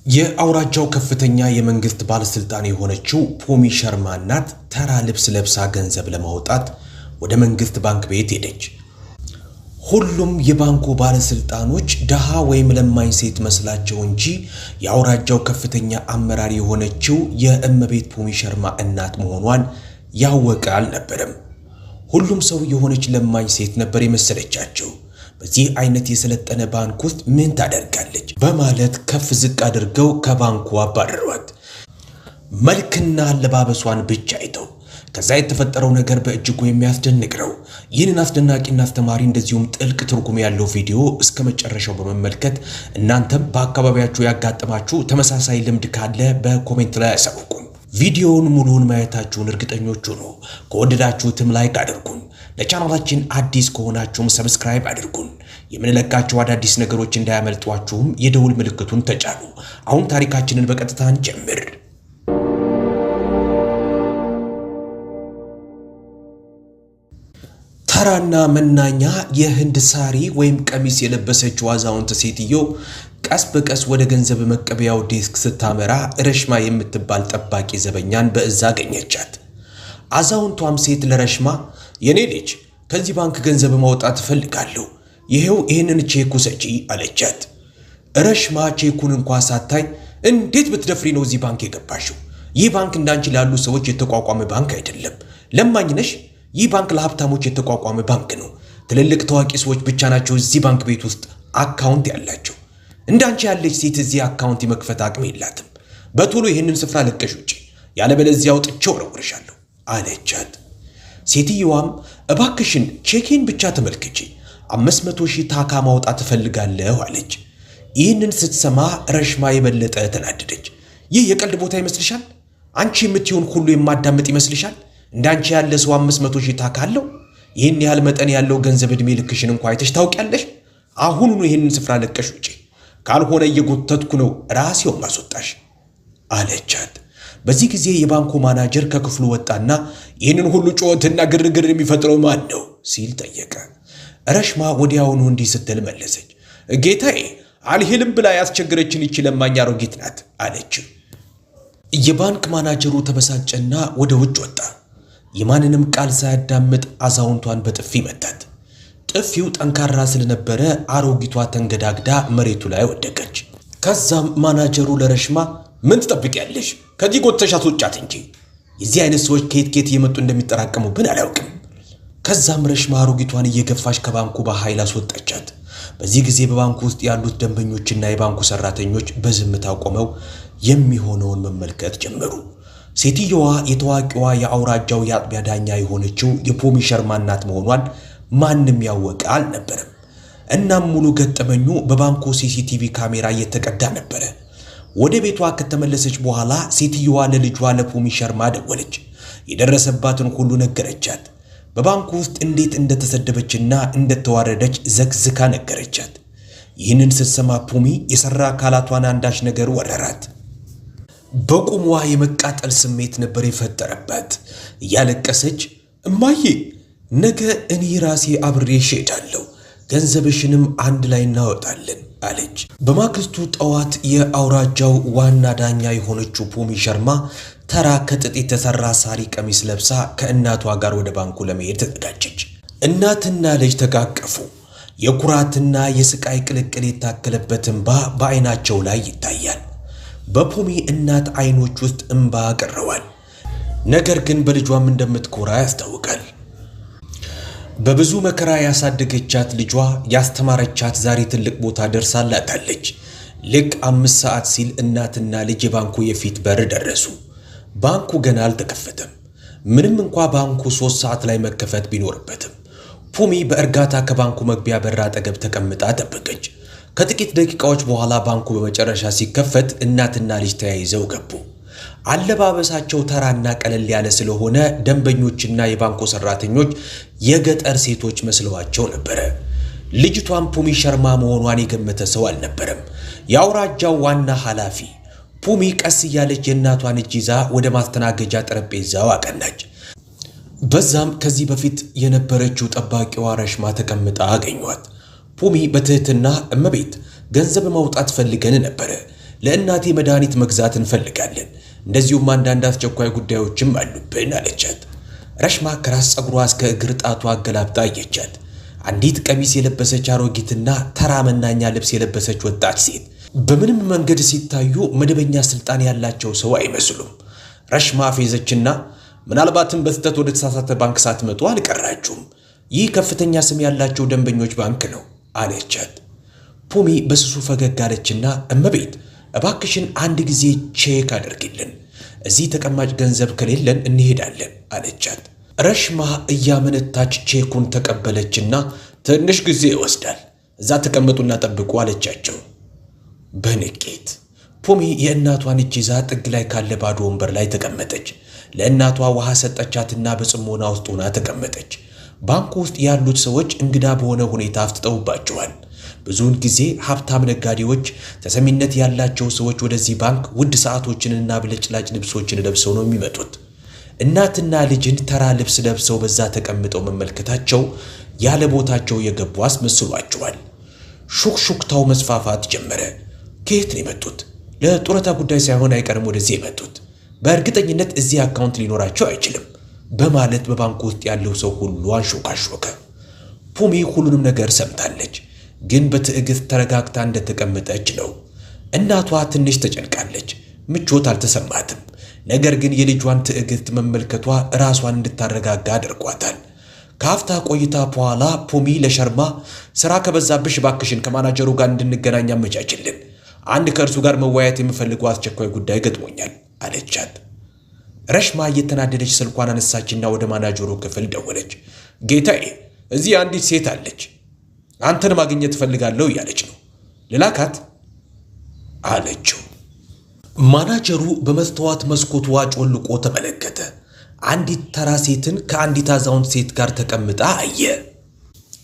የአውራጃው ከፍተኛ የመንግስት ባለስልጣን የሆነችው ፖሚ ሸርማ እናት ተራ ልብስ ለብሳ ገንዘብ ለማውጣት ወደ መንግስት ባንክ ቤት ሄደች። ሁሉም የባንኩ ባለስልጣኖች ድሃ ወይም ለማኝ ሴት መስላቸው እንጂ የአውራጃው ከፍተኛ አመራር የሆነችው የእመቤት ፖሚ ሸርማ እናት መሆኗን ያወቀ አልነበረም። ሁሉም ሰው የሆነች ለማኝ ሴት ነበር የመሰለቻቸው። በዚህ አይነት የሰለጠነ ባንክ ውስጥ ምን ታደርጋለች? በማለት ከፍ ዝቅ አድርገው ከባንኩ አባረሯት። መልክና አለባበሷን ብቻ አይተው። ከዛ የተፈጠረው ነገር በእጅጉ የሚያስደንቅ ነው። ይህንን አስደናቂና አስተማሪ እንደዚሁም ጥልቅ ትርጉም ያለው ቪዲዮ እስከ መጨረሻው በመመልከት እናንተም በአካባቢያችሁ ያጋጠማችሁ ተመሳሳይ ልምድ ካለ በ comment ላይ ያሳውቁን። ቪዲዮውን ሙሉውን ማየታችሁን እርግጠኞች ሁኑ። ከወደዳችሁትም like አድርጉን። ለቻናላችን አዲስ ከሆናችሁም subscribe አድርጉን። የምንለቃቸው አዳዲስ ነገሮች እንዳያመልጧችሁም የደውል ምልክቱን ተጫኑ። አሁን ታሪካችንን በቀጥታ እንጀምር። ተራና መናኛ የህንድ ሳሪ ወይም ቀሚስ የለበሰችው አዛውንት ሴትዮ ቀስ በቀስ ወደ ገንዘብ መቀበያው desk ስታመራ ረሽማ የምትባል ጠባቂ ዘበኛን በእዛ አገኘቻት። አዛውንቷም ሴት ለረሽማ፣ የኔ ልጅ፣ ከዚህ ባንክ ገንዘብ ማውጣት እፈልጋለሁ፣ ይሄው ይህንን ቼክ ውሰጂ አለቻት። ረሽማ ቼኩን እንኳ ሳታይ፣ እንዴት ብትደፍሪ ነው እዚህ ባንክ የገባሽው? ይህ ባንክ እንዳንቺ ላሉ ሰዎች የተቋቋመ ባንክ አይደለም። ለማኝ ነሽ። ይህ ባንክ ለሀብታሞች የተቋቋመ ባንክ ነው። ትልልቅ ታዋቂ ሰዎች ብቻ ናቸው እዚህ ባንክ ቤት ውስጥ account ያላቸው። እንዳንቺ ያለች ሴት እዚህ account የመክፈት አቅም የላትም። በቶሎ ይህንን ስፍራ ለቀሽ ውጪ፣ ያለበለዚያ አውጥቼ እወረውርሻለሁ አለቻት። ሴትየዋም እባክሽን ቼኬን ብቻ ተመልክቼ 500,000 ታካ ማውጣት እፈልጋለሁ አለች። ይህንን ስትሰማ ረሽማ የበለጠ ተናደደች። ይህ የቀልድ ቦታ ይመስልሻል? አንቺ የምትይውን ሁሉ የማዳምጥ ይመስልሻል? እንዳንቺ ያለ ሰው 500,000 ታካ አለው? ይህን ያህል መጠን ያለው ገንዘብ ዕድሜ ልክሽን እንኳ አይተሽ ታውቂያለሽ? አሁኑኑ ይህንን ስፍራ ለቀሽ ውጪ፣ ካልሆነ እየጎተትኩ ነው ራሴው ማስወጣሽ አለቻት። በዚህ ጊዜ የባንኩ ማናጀር ከክፍሉ ወጣና ይህንን ሁሉ ጩኸትና ግርግር የሚፈጥረው ማን ነው ሲል ጠየቀ። ረሽማ ወዲያውኑ እንዲህ ስትል መለሰች። ጌታዬ፣ አልሄልም ብላ ያስቸገረችን ይቺ ለማኝ አሮጊት ናት አለችው። የባንክ ማናጀሩ ተበሳጨና ወደ ውጭ ወጣ። የማንንም ቃል ሳያዳምጥ አዛውንቷን በጥፊ መታት። ጥፊው ጠንካራ ስለነበረ አሮጊቷ ተንገዳግዳ መሬቱ ላይ ወደቀች። ከዛም ማናጀሩ ለረሽማ፣ ምን ትጠብቂያለሽ? ከዚህ ጎትተሽ አስወጫት እንጂ፣ የዚህ አይነት ሰዎች ከየት ከየት እየመጡ እንደሚጠራቀሙብን አላውቅም። ከዛም ረሽማ አሮጊቷን እየገፋች ከባንኩ በኃይል አስወጣቻት። በዚህ ጊዜ በባንኩ ውስጥ ያሉት ደንበኞችና የባንኩ ሰራተኞች በዝምታ ቆመው የሚሆነውን መመልከት ጀመሩ። ሴትየዋ የታዋቂዋ የአውራጃው የአጥቢያ ዳኛ የሆነችው የፖሚ ሸርማ እናት መሆኗን ማንም ያወቀ አልነበረም። እናም ሙሉ ገጠመኙ በባንኩ CCTV ካሜራ እየተቀዳ ነበረ። ወደ ቤቷ ከተመለሰች በኋላ ሴትየዋ ለልጇ ለፖሚ ሸርማ ደወለች። የደረሰባትን ሁሉ ነገረቻት። በባንኩ ውስጥ እንዴት እንደተሰደበችና እንደተዋረደች ዘክዝካ ነገረቻት። ይህንን ስትሰማ ፖሚ የሰራ አካላቷን አንዳች ነገር ወረራት። በቁሟ የመቃጠል ስሜት ነበር የፈጠረባት። እያለቀሰች እማዬ፣ ነገ እኔ ራሴ አብሬሽ እሄዳለሁ፣ ገንዘብሽንም አንድ ላይ እናወጣለን አለች። በማግስቱ ጠዋት የአውራጃው ዋና ዳኛ የሆነችው ፖሚ ሸርማ ተራ ከጥጥ የተሰራ ሳሪ ቀሚስ ለብሳ ከእናቷ ጋር ወደ ባንኩ ለመሄድ ተዘጋጀች። እናትና ልጅ ተቃቀፉ። የኩራትና የስቃይ ቅልቅል የታከለበት እንባ በዓይናቸው ላይ ይታያል። በፖሚ እናት ዓይኖች ውስጥ እንባ ቀረዋል። ነገር ግን በልጇም እንደምትኮራ ያስታውቃል። በብዙ መከራ ያሳደገቻት ልጇ፣ ያስተማረቻት ዛሬ ትልቅ ቦታ ደርሳላታለች። ልክ 5 ሰዓት ሲል እናትና ልጅ የባንኩ የፊት በር ደረሱ። ባንኩ ገና አልተከፈተም። ምንም እንኳ ባንኩ 3 ሰዓት ላይ መከፈት ቢኖርበትም ፖሚ በእርጋታ ከባንኩ መግቢያ በር አጠገብ ተቀምጣ ጠበቀች። ከጥቂት ደቂቃዎች በኋላ ባንኩ በመጨረሻ ሲከፈት እናትና ልጅ ተያይዘው ገቡ። አለባበሳቸው ተራና ቀለል ያለ ስለሆነ ደንበኞችና የባንኩ ሰራተኞች የገጠር ሴቶች መስለዋቸው ነበረ። ልጅቷን ፑሚ ሸርማ መሆኗን የገመተ ሰው አልነበረም። የአውራጃው ዋና ኃላፊ ፑሚ ቀስ እያለች የእናቷን እጅ ይዛ ወደ ማስተናገጃ ጠረጴዛው አቀናች። በዛም ከዚህ በፊት የነበረችው ጠባቂዋ ረሽማ ተቀምጣ አገኟት። ፑሚ በትህትና፣ እመቤት፣ ገንዘብ ማውጣት ፈልገን ነበረ። ለእናቴ መድኃኒት መግዛት እንፈልጋለን፣ እንደዚሁም አንዳንድ አስቸኳይ ጉዳዮችም አሉብን አለቻት። ረሽማ ከራስ ፀጉሯ እስከ እግር ጣቷ አገላብጣ አየቻት። አንዲት ቀሚስ የለበሰች አሮጊትና ተራ መናኛ ልብስ የለበሰች ወጣት ሴት በምንም መንገድ ሲታዩ መደበኛ ስልጣን ያላቸው ሰው አይመስሉም። ረሽማ ፌዘችና ምናልባትም በስህተት ወደ ተሳሳተ ባንክ ሳትመጡ አልቀራችሁም፣ ይህ ከፍተኛ ስም ያላቸው ደንበኞች ባንክ ነው አለቻት። ፖሚ በስሱ ፈገግ አለችና እመቤት እባክሽን አንድ ጊዜ check አድርጊልን፣ እዚህ ተቀማጭ ገንዘብ ከሌለን እንሄዳለን አለቻት። ረሽማ እያመነታች ቼኩን ተቀበለችና ትንሽ ጊዜ ይወስዳል፣ እዛ ተቀመጡና ጠብቁ አለቻቸው በንቄት። ፖሚ የእናቷን እጅ ይዛ ጥግ ላይ ካለ ባዶ ወንበር ላይ ተቀመጠች። ለእናቷ ውሃ ሰጠቻትና በጽሞና ውስጥ ሆና ተቀመጠች። ባንኩ ውስጥ ያሉት ሰዎች እንግዳ በሆነ ሁኔታ አፍጥጠውባቸዋል። ብዙውን ጊዜ ሀብታም ነጋዴዎች፣ ተሰሚነት ያላቸው ሰዎች ወደዚህ ባንክ ውድ ሰዓቶችንና ብልጭላጭ ልብሶችን ለብሰው ነው የሚመጡት። እናትና ልጅን ተራ ልብስ ለብሰው በዛ ተቀምጠው መመልከታቸው ያለ ቦታቸው የገቡ አስመስሏቸዋል። ሹክሹክታው መስፋፋት ጀመረ። ከየት ነው የመጡት? ለጡረታ ጉዳይ ሳይሆን አይቀርም ወደዚህ የመጡት። በእርግጠኝነት እዚህ አካውንት ሊኖራቸው አይችልም በማለት በባንኩ ውስጥ ያለው ሰው ሁሉ አንሾካሾከ። ፖሚ ሁሉንም ነገር ሰምታለች፣ ግን በትዕግስት ተረጋግታ እንደተቀመጠች ነው። እናቷ ትንሽ ተጨንቃለች፣ ምቾት አልተሰማትም። ነገር ግን የልጇን ትዕግስት መመልከቷ ራሷን እንድታረጋጋ አድርጓታል። ከአፍታ ቆይታ በኋላ ፖሚ ለሸርማ ስራ ከበዛብሽ ባክሽን ከማናጀሩ ጋር እንድንገናኝ አመቻችልን፣ አንድ ከእርሱ ጋር መወያየት የምፈልገው አስቸኳይ ጉዳይ ገጥሞኛል አለቻት። ረሽማ እየተናደደች ስልኳን አነሳችና ወደ ማናጀሩ ክፍል ደወለች። ጌታዬ፣ እዚህ አንዲት ሴት አለች፣ አንተን ማግኘት እፈልጋለሁ እያለች ነው፣ ልላካት አለችው። ማናጀሩ በመስተዋት መስኮቱ አጮልቆ ተመለከተ። አንዲት ተራ ሴትን ከአንዲት አዛውንት ሴት ጋር ተቀምጣ አየ።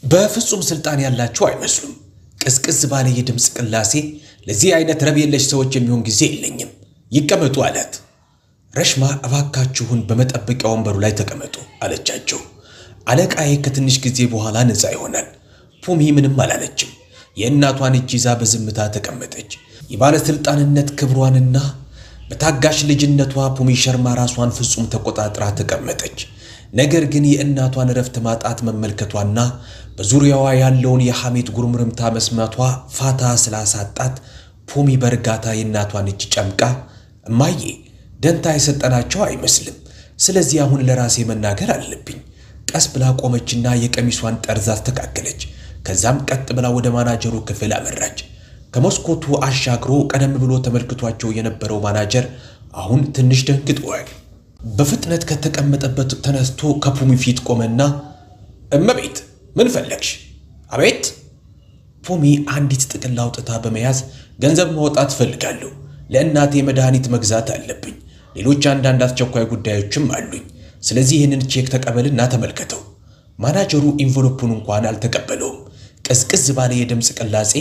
በፍጹም ስልጣን ያላቸው አይመስሉም። ቅዝቅዝ ባለ የድምፅ ቅላሴ ለዚህ አይነት ረብ የለሽ ሰዎች የሚሆን ጊዜ የለኝም፣ ይቀመጡ አላት። ረሽማ እባካችሁን በመጠበቂያ ወንበሩ ላይ ተቀመጡ አለቻቸው። አለቃዬ ከትንሽ ጊዜ በኋላ ነፃ ይሆናል። ፖሚ ምንም አላለችም። የእናቷን እጅ ይዛ በዝምታ ተቀመጠች። የባለሥልጣንነት ክብሯንና በታጋሽ ልጅነቷ ፖሚ ሸርማ ራሷን ፍጹም ተቆጣጥራ ተቀመጠች። ነገር ግን የእናቷን እረፍት ማጣት መመልከቷና በዙሪያዋ ያለውን የሐሜት ጉርምርምታ መስማቷ ፋታ ስላሳጣት ፖሚ በእርጋታ የእናቷን እጅ ጨምቃ እማዬ ደንታ የሰጠናቸው አይመስልም፣ ስለዚህ አሁን ለራሴ መናገር አለብኝ። ቀስ ብላ ቆመችና የቀሚሷን ጠርዝ አስተካከለች። ከዛም ቀጥ ብላ ወደ ማናጀሩ ክፍል አመራች። ከመስኮቱ አሻግሮ ቀደም ብሎ ተመልክቷቸው የነበረው ማናጀር አሁን ትንሽ ደንግጧል። በፍጥነት ከተቀመጠበት ተነስቶ ከፖሚ ፊት ቆመና እመቤት ምን ፈለግሽ? አቤት። ፖሚ አንዲት ጥቅል አውጥታ በመያዝ ገንዘብ ማውጣት እፈልጋለሁ። ለእናቴ መድኃኒት መግዛት አለብኝ። ሌሎች አንዳንድ አስቸኳይ ጉዳዮችም አሉኝ። ስለዚህ ይህንን ቼክ ተቀበልና ተመልከተው። ማናጀሩ ኢንቨሎፑን እንኳን አልተቀበለውም። ቅዝቅዝ ባለ የድምፅ ቅላጼ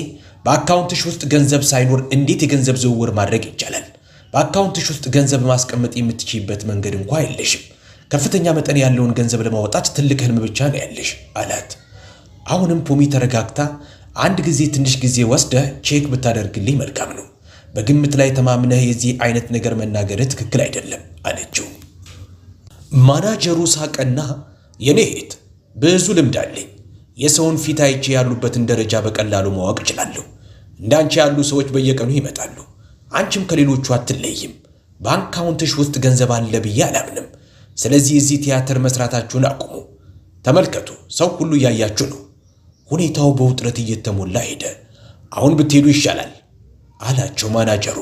በአካውንትሽ ውስጥ ገንዘብ ሳይኖር እንዴት የገንዘብ ዝውውር ማድረግ ይቻላል? በአካውንትሽ ውስጥ ገንዘብ ማስቀመጥ የምትችይበት መንገድ እንኳ የለሽም። ከፍተኛ መጠን ያለውን ገንዘብ ለማውጣት ትልቅ ህልም ብቻ ነው ያለሽ አላት። አሁንም ፖሚ ተረጋግታ አንድ ጊዜ ትንሽ ጊዜ ወስደህ check ብታደርግልኝ መልካም ነው። በግምት ላይ ተማምነህ የዚህ አይነት ነገር መናገርህ ትክክል አይደለም አለችው። ማናጀሩ ሳቀና የኔ እህት ብዙ ልምድ አለኝ። የሰውን ፊት አይቼ ያሉበትን ደረጃ በቀላሉ ማወቅ እችላለሁ። እንዳንቺ ያሉ ሰዎች በየቀኑ ይመጣሉ። አንቺም ከሌሎቹ አትለይም። በአካውንትሽ ውስጥ ገንዘብ አለ ብዬ አላምንም። ስለዚህ እዚህ ቲያትር መስራታችሁን አቁሙ። ተመልከቱ፣ ሰው ሁሉ እያያችሁ ነው። ሁኔታው በውጥረት እየተሞላ ሄደ። አሁን ብትሄዱ ይሻላል አላቸው ማናጀሩ።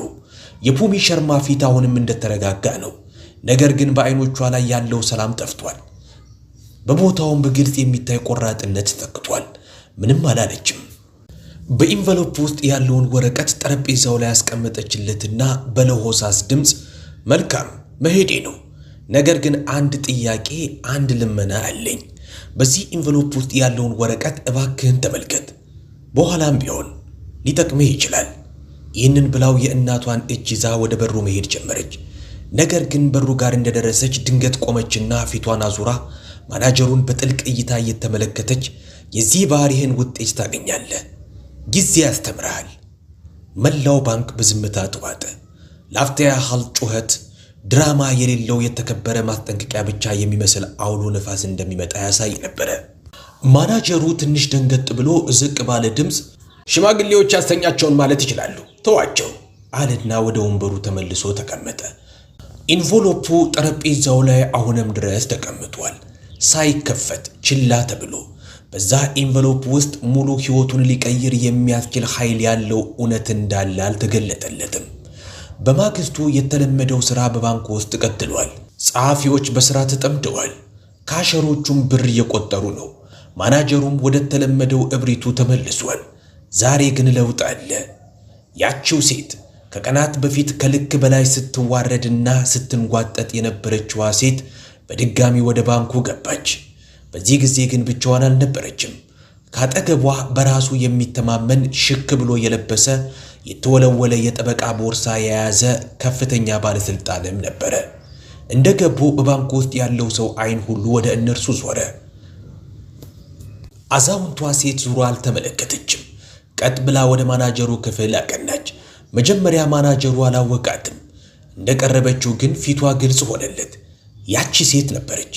የፖሚ ሸርማ ፊት አሁንም እንደተረጋጋ ነው። ነገር ግን በዐይኖቿ ላይ ያለው ሰላም ጠፍቷል። በቦታውም በግልጽ የሚታይ ቆራጥነት ተተክቷል። ምንም አላለችም። በኢንቨሎፕ ውስጥ ያለውን ወረቀት ጠረጴዛው ላይ ያስቀመጠችለትና በለሆሳስ ድምፅ መልካም መሄዴ ነው፣ ነገር ግን አንድ ጥያቄ፣ አንድ ልመና አለኝ። በዚህ ኢንቨሎፕ ውስጥ ያለውን ወረቀት እባክህን ተመልከት፣ በኋላም ቢሆን ሊጠቅምህ ይችላል። ይህንን ብላው የእናቷን እጅ ይዛ ወደ በሩ መሄድ ጀመረች። ነገር ግን በሩ ጋር እንደደረሰች ድንገት ቆመችና ፊቷን አዙራ ማናጀሩን በጥልቅ እይታ እየተመለከተች የዚህ ባህሪህን ውጤት ታገኛለህ፣ ጊዜ ያስተምርሃል። መላው ባንክ በዝምታ ተዋጠ። ለአፍታ ያህል ጩኸት፣ ድራማ የሌለው የተከበረ ማስጠንቀቂያ ብቻ የሚመስል አውሎ ነፋስ እንደሚመጣ ያሳይ ነበረ። ማናጀሩ ትንሽ ደንገጥ ብሎ ዝቅ ባለ ድምፅ ሽማግሌዎች ያሰኛቸውን ማለት ይችላሉ፣ ተዋቸው አለና ወደ ወንበሩ ተመልሶ ተቀመጠ። ኢንቮሎፑ ጠረጴዛው ላይ አሁንም ድረስ ተቀምጧል፣ ሳይከፈት ችላ ተብሎ። በዛ ኢንቨሎፕ ውስጥ ሙሉ ሕይወቱን ሊቀይር የሚያስችል ኃይል ያለው እውነት እንዳለ አልተገለጠለትም። በማግስቱ የተለመደው ሥራ በባንኩ ውስጥ ቀጥሏል። ጸሐፊዎች በሥራ ተጠምደዋል። ካሸሮቹም ብር እየቆጠሩ ነው። ማናጀሩም ወደ ተለመደው እብሪቱ ተመልሷል። ዛሬ ግን ለውጥ አለ። ያቺው ሴት፣ ከቀናት በፊት ከልክ በላይ ስትዋረድና ስትንጓጠጥ የነበረችዋ ሴት በድጋሚ ወደ ባንኩ ገባች። በዚህ ጊዜ ግን ብቻዋን አልነበረችም። ካጠገቧ በራሱ የሚተማመን፣ ሽክ ብሎ የለበሰ፣ የተወለወለ የጠበቃ ቦርሳ የያዘ ከፍተኛ ባለሥልጣንም ነበረ። እንደ ገቡ በባንኩ ውስጥ ያለው ሰው አይን ሁሉ ወደ እነርሱ ዞረ። አዛውንቷ ሴት ዙሮ አልተመለከተችም። ቀጥ ብላ ወደ ማናጀሩ ክፍል አቀናች። መጀመሪያ ማናጀሩ አላወቃትም። እንደቀረበችው ግን ፊቷ ግልጽ ሆነለት። ያቺ ሴት ነበረች።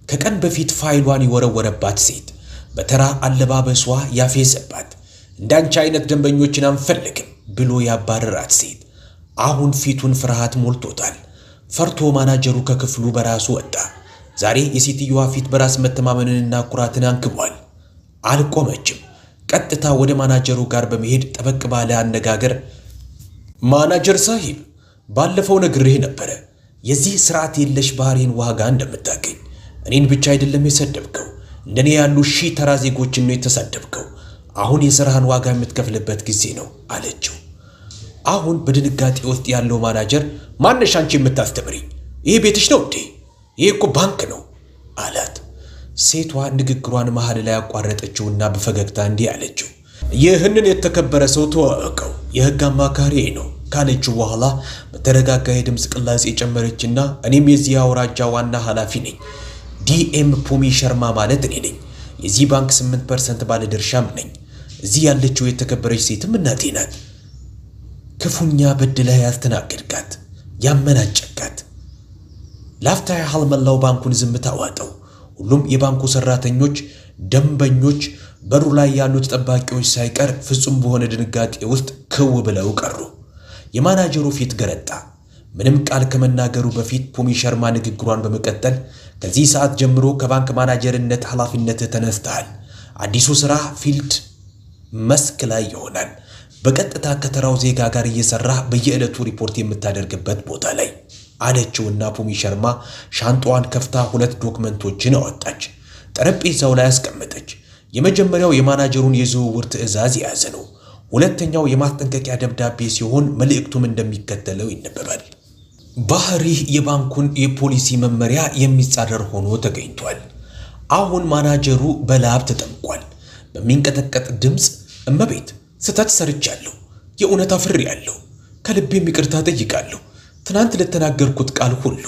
ከቀን በፊት ፋይሏን የወረወረባት ሴት፣ በተራ አለባበሷ ያፌዘባት፣ እንዳንቺ አይነት ደንበኞችን አንፈልግም ብሎ ያባረራት ሴት። አሁን ፊቱን ፍርሃት ሞልቶታል። ፈርቶ ማናጀሩ ከክፍሉ በራሱ ወጣ። ዛሬ የሴትዮዋ ፊት በራስ መተማመንንና ኩራትን አንክቧል። አልቆመችም። ቀጥታ ወደ ማናጀሩ ጋር በመሄድ ጠበቅ ባለ አነጋገር "ማናጀር ሳሂብ፣ ባለፈው ነግሬህ ነበረ የዚህ ስርዓት የለሽ ባህሪን ዋጋ እንደምታገኝ። እኔን ብቻ አይደለም የሰደብከው፣ እንደኔ ያሉ ሺህ ተራ ዜጎችን ነው የተሳደብከው። አሁን የሥራህን ዋጋ የምትከፍልበት ጊዜ ነው" አለችው። አሁን በድንጋጤ ውስጥ ያለው ማናጀር "ማነሽ አንቺ የምታስተምሪኝ? ይሄ ቤትሽ ነው እንዴ? ይሄ እኮ ባንክ ነው" አላት። ሴቷ ንግግሯን መሃል ላይ ያቋረጠችውና በፈገግታ እንዲህ አለችው። "ይህንን የተከበረ ሰው ተዋወቀው፣ የሕግ አማካሪ ነው" ካለችው በኋላ በተረጋጋ የድምፅ ቅላጼ ጨመረችና "እኔም የዚህ አውራጃ ዋና ኃላፊ ነኝ። ዲኤም ፑሚ ሸርማ ማለት እኔ ነኝ። የዚህ ባንክ 8% ባለድርሻም ነኝ። እዚህ ያለችው የተከበረች ሴትም እናቴ ናት። ክፉኛ በድለህ ያስተናገድካት፣ ያመናጨካት።" ላፍታ ያህል መላው ባንኩን ዝምታ ዋጠው። ሁሉም የባንኩ ሰራተኞች፣ ደንበኞች፣ በሩ ላይ ያሉት ጠባቂዎች ሳይቀር ፍጹም በሆነ ድንጋጤ ውስጥ ክው ብለው ቀሩ። የማናጀሩ ፊት ገረጣ። ምንም ቃል ከመናገሩ በፊት ፑሚ ሸርማ ንግግሯን በመቀጠል "ከዚህ ሰዓት ጀምሮ ከባንክ ማናጀርነት ኃላፊነትህ ተነስተሃል። አዲሱ ሥራ field መስክ ላይ ይሆናል። በቀጥታ ከተራው ዜጋ ጋር እየሰራህ በየዕለቱ ሪፖርት የምታደርግበት ቦታ ላይ" አለችውና ፑሚ ሸርማ ሻንጣዋን ከፍታ ሁለት ዶክመንቶችን አወጣች። ጠረጴዛው ላይ አስቀመጠች። የመጀመሪያው የማናጀሩን የዝውውር ትዕዛዝ የያዘ ነው። ሁለተኛው የማስጠንቀቂያ ደብዳቤ ሲሆን መልእክቱም እንደሚከተለው ይነበባል። "ባህሪህ የባንኩን የፖሊሲ መመሪያ የሚጻረር ሆኖ ተገኝቷል።" አሁን ማናጀሩ በላብ ተጠምቋል። በሚንቀጠቀጥ ድምፅ "እመቤት፣ ስህተት ሰርቻለሁ። የእውነት አፍሬያለሁ። ከልቤም ይቅርታ ጠይቃለሁ ትናንት ለተናገርኩት ቃል ሁሉ።"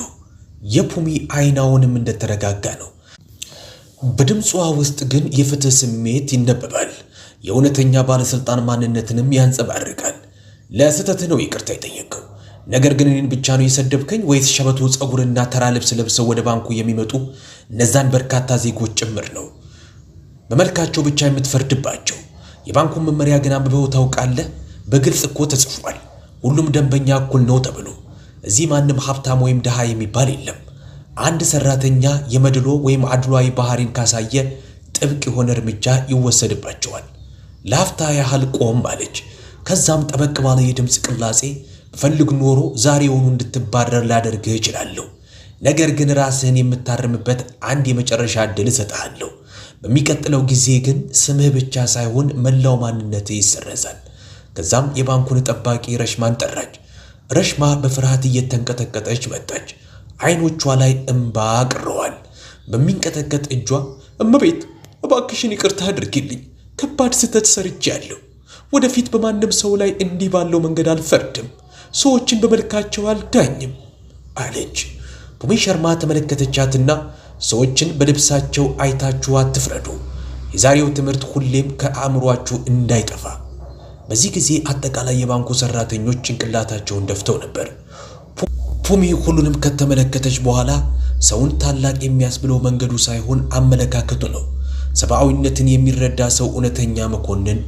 የፑሚ አይናውንም እንደተረጋጋ ነው። በድምጿ ውስጥ ግን የፍትህ ስሜት ይነበባል። የእውነተኛ ባለሥልጣን ማንነትንም ያንጸባርቃል። "ለስህተትህ ነው ይቅርታ የጠየቅከው። ነገር ግን እኔን ብቻ ነው የሰደብከኝ ወይስ ሸበቶ ፀጉርና ተራ ልብስ ለብሰው ወደ ባንኩ የሚመጡ እነዛን በርካታ ዜጎች ጭምር ነው በመልካቸው ብቻ የምትፈርድባቸው? የባንኩን መመሪያ ግን አንብበው ታውቃለህ? በግልጽ እኮ ተጽፏል። ሁሉም ደንበኛ እኩል ነው ተብሎ። እዚህ ማንም ሀብታም ወይም ድሃ የሚባል የለም። አንድ ሰራተኛ የመድሎ ወይም አድሏዊ ባህሪን ካሳየ ጥብቅ የሆነ እርምጃ ይወሰድባቸዋል።" ለአፍታ ያህል ቆም አለች። ከዛም ጠበቅ ባለ የድምፅ ቅላጼ "ብፈልግ ኖሮ ዛሬውኑ እንድትባረር ላደርግህ እችላለሁ። ነገር ግን ራስህን የምታርምበት አንድ የመጨረሻ ዕድል እሰጥሃለሁ። በሚቀጥለው ጊዜ ግን ስምህ ብቻ ሳይሆን መላው ማንነትህ ይሰረዛል።" ከዛም የባንኩን ጠባቂ ረሽማን ጠራች። ረሽማ በፍርሃት እየተንቀጠቀጠች መጣች። አይኖቿ ላይ እምባ አቅረዋል። በሚንቀጠቀጥ እጇ "እመቤት፣ እባክሽን ይቅርታ አድርጊልኝ። ከባድ ስህተት ሰርቻለሁ። ወደፊት በማንም ሰው ላይ እንዲህ ባለው መንገድ አልፈርድም። ሰዎችን በመልካቸው አልዳኝም" አለች። ፑሚ ሸርማ ተመለከተቻትና "ሰዎችን በልብሳቸው አይታችሁ አትፍረዱ። የዛሬው ትምህርት ሁሌም ከአእምሯችሁ እንዳይጠፋ።" በዚህ ጊዜ አጠቃላይ የባንኩ ሰራተኞች ጭንቅላታቸውን ደፍተው ነበር። ፑሚ ሁሉንም ከተመለከተች በኋላ ሰውን ታላቅ የሚያስብለው መንገዱ ሳይሆን አመለካከቱ ነው። ሰብአዊነትን የሚረዳ ሰው እውነተኛ መኮንን፣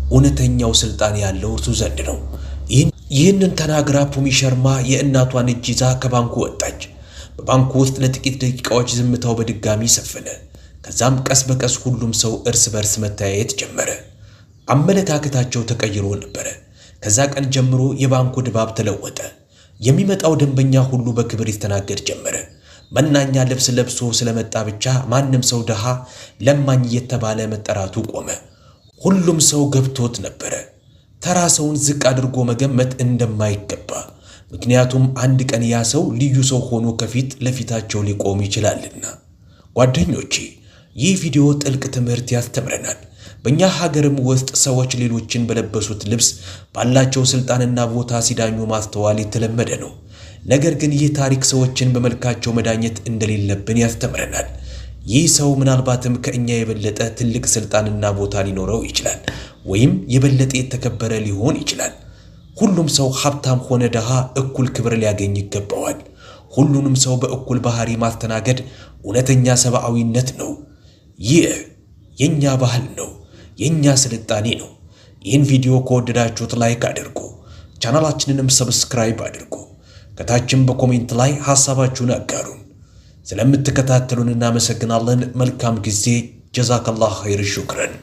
እውነተኛው ስልጣን ያለው እርሱ ዘንድ ነው። ይህንን ተናግራ ፑሚ ሸርማ የእናቷን እጅ ይዛ ከባንኩ ወጣች። በባንኩ ውስጥ ለጥቂት ደቂቃዎች ዝምታው በድጋሚ ሰፈነ። ከዛም ቀስ በቀስ ሁሉም ሰው እርስ በርስ መተያየት ጀመረ። አመለካከታቸው ተቀይሮ ነበረ። ከዛ ቀን ጀምሮ የባንኩ ድባብ ተለወጠ። የሚመጣው ደንበኛ ሁሉ በክብር ይስተናገድ ጀመረ። መናኛ ልብስ ለብሶ ስለመጣ ብቻ ማንም ሰው ድሃ፣ ለማኝ እየተባለ መጠራቱ ቆመ። ሁሉም ሰው ገብቶት ነበረ ተራ ሰውን ዝቅ አድርጎ መገመት እንደማይገባ። ምክንያቱም አንድ ቀን ያ ሰው ልዩ ሰው ሆኖ ከፊት ለፊታቸው ሊቆም ይችላልና። ጓደኞቼ፣ ይህ ቪዲዮ ጥልቅ ትምህርት ያስተምረናል። በእኛ ሀገርም ውስጥ ሰዎች ሌሎችን በለበሱት ልብስ፣ ባላቸው ስልጣንና ቦታ ሲዳኙ ማስተዋል የተለመደ ነው። ነገር ግን ይህ ታሪክ ሰዎችን በመልካቸው መዳኘት እንደሌለብን ያስተምረናል። ይህ ሰው ምናልባትም ከእኛ የበለጠ ትልቅ ስልጣንና ቦታ ሊኖረው ይችላል፣ ወይም የበለጠ የተከበረ ሊሆን ይችላል። ሁሉም ሰው ሀብታም ሆነ ድሃ እኩል ክብር ሊያገኝ ይገባዋል። ሁሉንም ሰው በእኩል ባህሪ ማስተናገድ እውነተኛ ሰብአዊነት ነው። ይህ የእኛ ባህል ነው፣ የእኛ ስልጣኔ ነው። ይህን ቪዲዮ ከወደዳችሁት like አድርጉ፣ ቻናላችንንም subscribe አድርጉ። ከታችም በ comment ላይ ሐሳባችሁን አጋሩን። ስለምትከታተሉን እናመሰግናለን። መልካም ጊዜ። ጀዛከላህ ኸይር። ሹክረን።